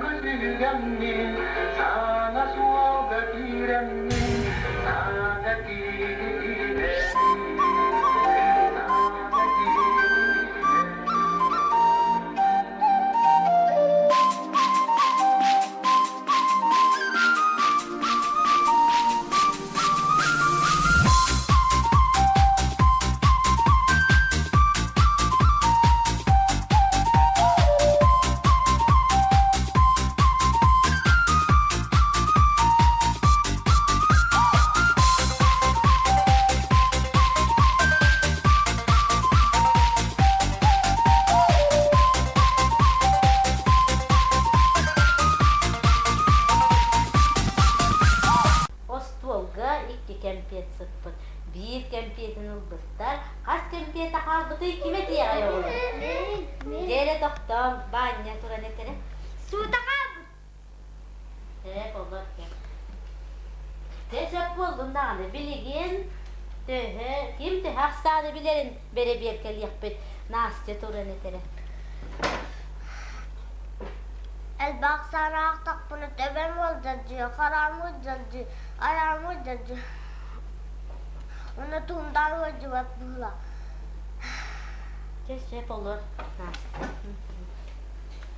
Көтүгэммин, саҥа суолга киирэммин, саҥа киирэммин, саҥа киирэммин. Остуолга икки кэмпиэт сыппыт. Биир кэмпиэтин ылбыттар. Хас кэмпиэтэ хаалбытый ким этиэҕэй оҕолор? Дьэ эрэ тохтоон, Баанньа туран этэрэ. Суута хаалбыт. Ээ, олор кэм. Дьэ сөп буоллун даҕаны. Билигин төһө, ким төһө ахсааны билэрин бэрэбиэркэлиэхпит. Настя туран этэрэ. Элбэх сараахтахпына төбөм ыалдьардьыа, хараам ыалдьардьыы, айаҕым ыалдьардьыы. Уонна туундаан ыалдьыбат быһыылаах. Чэ, сөп олор, Настя.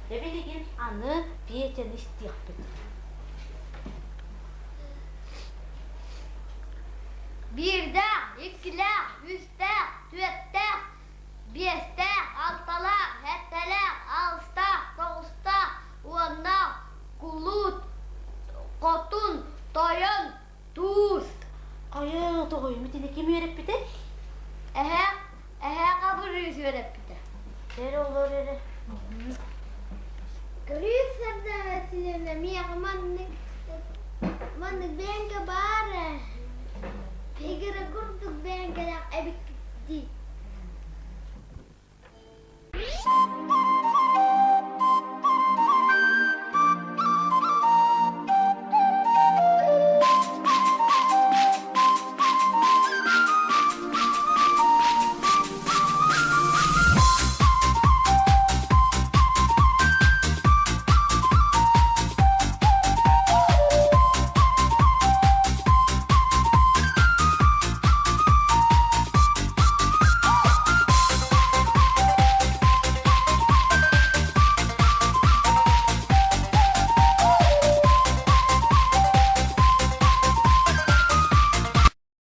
Дьэ билигин аны Петяны истиэхпит. Биирдээх, иккилээх, үстээх, түөртээх, биэстээх, алталаах, сэттэлээх, аҕыстаах, тоҕустаах, уоннаах, кулуут, хотун, тойон, туус. Хайа, тоҕойум итини ким үөрэппитэй? Эһээ, эһээ Хабырыыс үөрэппитэ. Эрэ олор эрэ. Көрүү сардаҥа миэхэ маннык маннык бэйэҥкэ баар ээ. Игирэ курдук бэйэҥкэлээх эбиккит дии.